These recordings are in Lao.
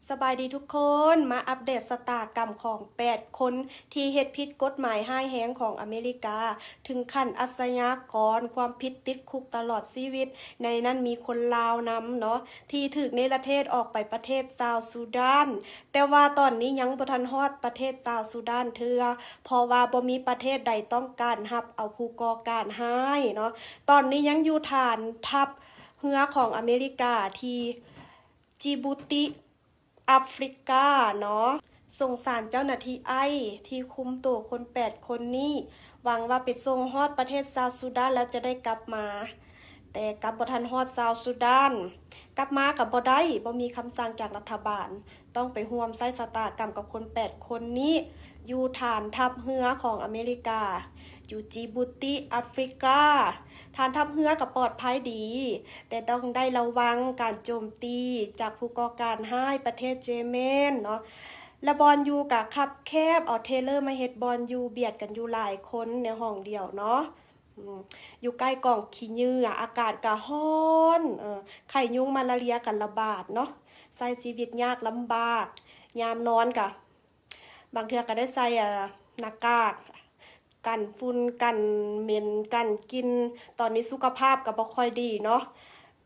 ສະບາຍດີທຸກຄົນ, ມາອັບເດດຊະຕາກຳຂອງແປດຄົນທີ່ເຮັດຜິດກົດໝາຍຮ້າຍແຮງຂອງອາເມລິກາ ເຖິງຂັ້ນອາຊະຍາກອນຄວາມຜິດຕິດຄຸກຕະຫຼອດຊີວິດ, ໃນນັ້ນມີຄົນລາວນຳເນາະ ທີ່ຖືກເນລະເທດອອກໄປປະເທດຊາວຊູດານ. ແຕ່ວ່າຕອນນີ້ຍັງບໍ່ທັນຮອດປະເທດຊາວຊູດານເທື່ອ ເພາະວ່າບໍ່ມີປະເທດໃດຕ້ອງການຮັບເອົາຜູ້ກໍ່ການຮ້າຍເນາະ. ຕອນນີ້ຍັງຢູ່ຖານທັບເຮືອຂອງອາເມລິກາທີ່ ຈີບູຕິ ອາຟຣິກາເນາະ. ສົງສານເຈົ້າໜ້າທີ່ໄອທີ່ຄຸມໂຕຄົນແປດຄົນນີ້, ຫວັງວ່າໄປສົ່ງຮອດປະເທດຊາວຊູດານແລ້ວຈະໄດ້ກັບມາ, ແຕ່ກັບບໍ່ທັນຮອດຊາວຊູດານ. ກັບມາກໍບໍ່ໄດ້, ບໍ່ມີຄຳສັ່ງຈາກລັດຖະບານ, ຕ້ອງໄປຮ່ວມໃຊ້ຊະຕາກຳກັບຄົນແປດຄົນນີ້ ຢູ່ຖານທັບເຮືອຂອງອາເມລິກາ ຢູ່ຈີບູຕິ ອາຟຣິກາ. ຖານທັບເຮືອກໍປອດໄພດີ, ແຕ່ຕ້ອງໄດ້ລະວັງການໂຈມຕີຈາກຜູ້ກໍ່ການຮ້າຍປະເທດເຢເມນເນາະ. ແລະ ບ່ອນຢູ່ກໍຄັບແຄບ, ເອົາເທເລີມາເຮັດບ່ອນຢູ່, ບຽດກັນຢູ່ຫຼາຍຄົນໃນຫ້ອງດຽວເນາະ. ອືມ ຢູ່ໃກ້ກອງຂີ້ເຫຍື້ອ, ອາກາດກໍຮ້ອນ, ເອີ ໄຂ້ຍຸງມາລາເຣຍກໍລະບາດເນາະ. ໃຊ້ຊີວິດຍາກລຳບາກ, ຍາມນອນກໍ ບາງເທື່ອກໍໄດ້ໃສ່ ເອີ ໜ້າກາກກັນຝຸ່ນ ກັນເໝັນ ກັນກິ່ນ. ຕອນນີ້ສຸຂະພາບກໍບໍ່ຄ່ອຍດີເນາະ,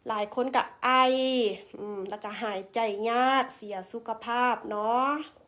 ຫຼາຍຄົນກໍໄອ ອືມ ແລ້ວກໍຫາຍໃຈຍາກ, ເສຍສຸຂະພາບເນາະ.